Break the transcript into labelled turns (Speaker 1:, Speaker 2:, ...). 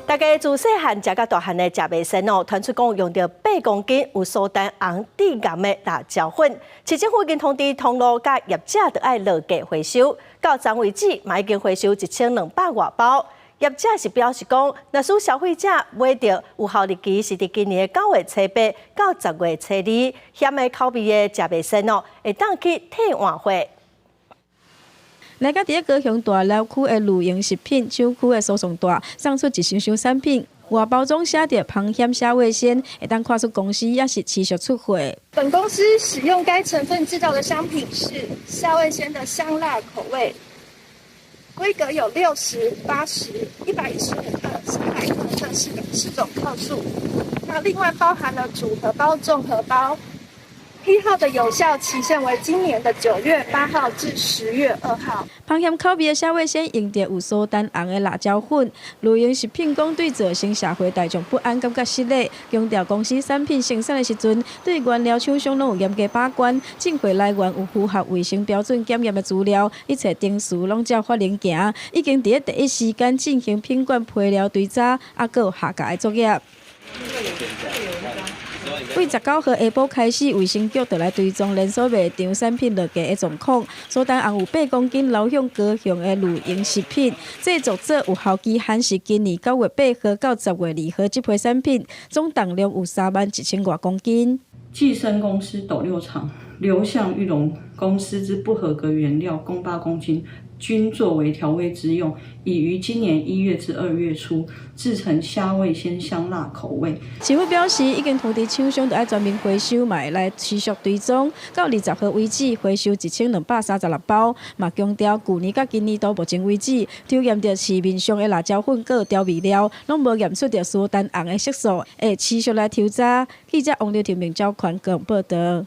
Speaker 1: 大家自細漢食到大漢的食味仙哦，傳出講用著8公斤有蘇丹紅致癌的辣椒粉，市政府已經通知通路佮業者著愛落架回收，到昨為止嘛已經回收1200外包。業者是表示講，若使消費者買著有效日期是佇今年9月初8到10月初2，鹹的口味的食味仙哦，會當去退換貨。
Speaker 2: 來到佇高雄大寮區的露營食品廠區的輸送帶，送出一箱箱產品，外包裝寫著芳香蝦味鮮，會當看出公司也是持續出貨。
Speaker 3: 本公司使用該成分製造的商品是蝦味鮮的香辣口味，規格有60、80、115克、300克四種克數。那另外包含了組合包、綜合包。批號的有效期限為今年的9月8號至10月2號。
Speaker 2: 芳香口味的蝦味鮮用著有蘇丹紅的辣椒粉，露營食品講對造成社會大眾不安感覺失禮，強調公司產品生產的時陣，對原料廠商攏有嚴格把關，進貨來源有符合衛生標準檢驗的資料，一切程序攏照法令行，已經佇第一時間進行品管批料追查，猶閣有下架的作業。對19號下晡開始，衛生局就來追蹤連鎖賣場產品落架的狀況。蘇丹紅有8公斤流向高雄的露營食品，製作者有效期限是今年9月8號到10月2號，這批產品總重量有3萬1千外公斤。
Speaker 4: 濟生公司斗六廠流向裕隆公司之不合格原料共8公斤，均作為調味之用，已於今年1月至2月初製成蝦味鮮香辣口味。
Speaker 2: 市府表示，已經通知廠商，著愛全面回收，嘛會來持續追蹤，到20號為止回收1236包。嘛強調，舊年佮今年到目前為止，抽驗著市面上的辣椒粉佮調味料，攏無驗出著蘇丹紅的色素，會持續來抽查。記者王劉婷、明昭寬報導。